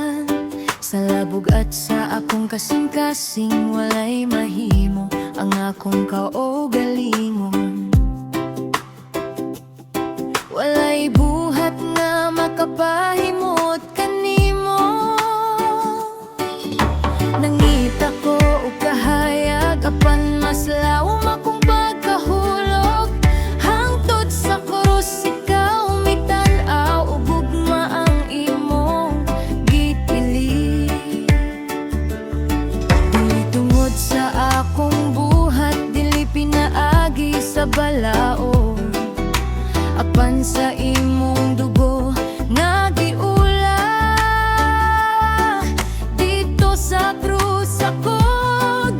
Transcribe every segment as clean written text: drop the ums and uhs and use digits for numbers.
Bisan sa labog at sa akong kasing-kasing, walay mahimo ang akong kaugalingon. Walay buhat nga makapahimot kanimo. Nangita ko og kahayag, apan mas lawom akong pagkahulog. Hangtod sa krus ikaw mitan-aw ug gugma ang imong gipili. Dili tungod sa akong buhat, dili pinaagi sa balaod, apan sa imong dugo nga giula. Didto sa krus ako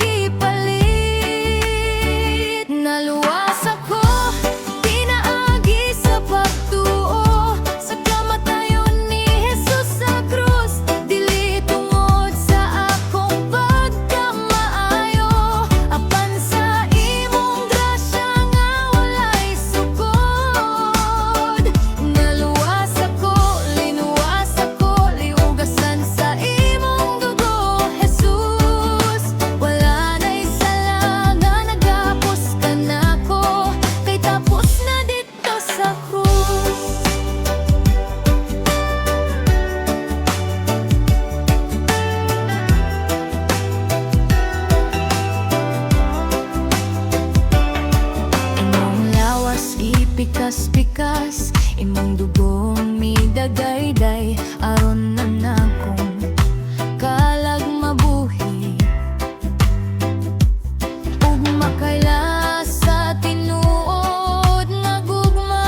gipalit. Naluwas ako pinaagi sa pagtuo sa kamatayon ni Jesus sa krus. Dili tungod sa akong pagkamaayo, apan sa imong grasya nga walay sukod. Naluwas ako, linuwas ako, gihugasan sa imong dugo, Jesus. Wala na'y sala nga nagapos kanako, kay tapos na didto sa krus. Imong lawas gipikas-pikas, imong dugo midagayday, aron na nakong kalag mabuhi ug makaila sa tinuod nga gugma.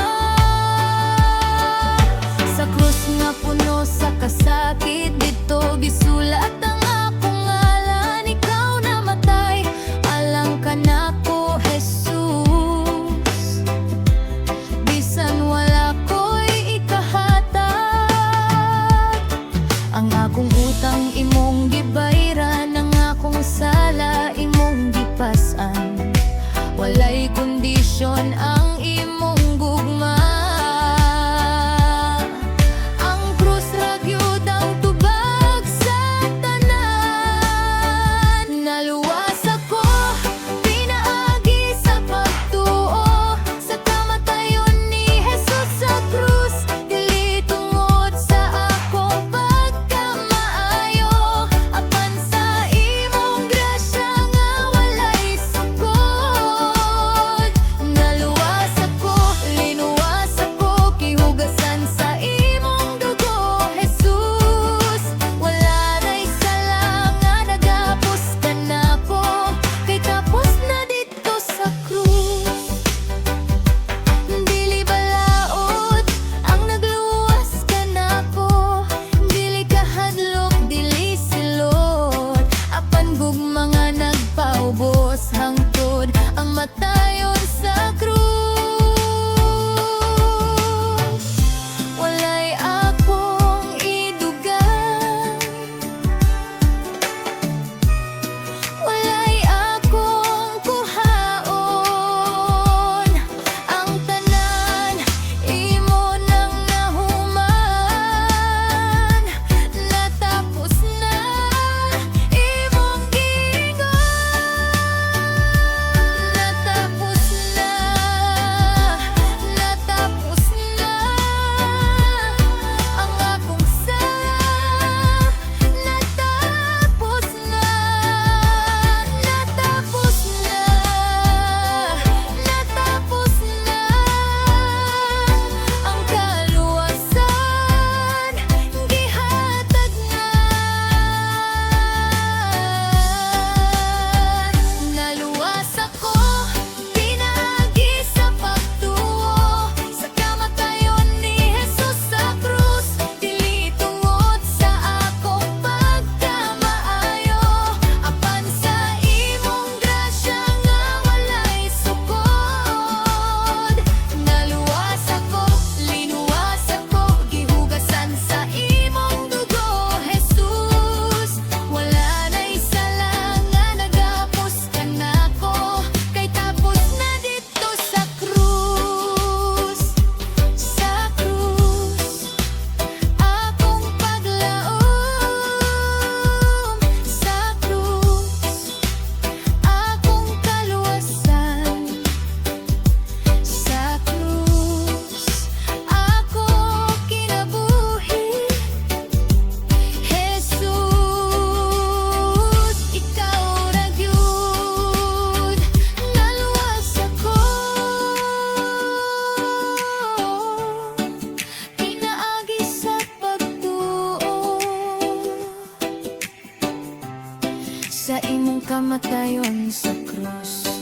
Sa krus nga puno sa kasakit, didto gisulat ang akong ngalan. Ikaw namatay alang kanako, Jesus, bisan wala ko'y ikahatag. Ang akong utang imong gibayran, ang akong sala imong gipas-an. Walay kondisyon ang imong gugma. Ang krus ra gyud ang tubag sa tanan. Naluwas ako pinaagi sa pagtuo sa kamatayon ni Jesus sa krus. Dili tungod sa akong pagkamaayo, Sa imong kamatayon sa krus.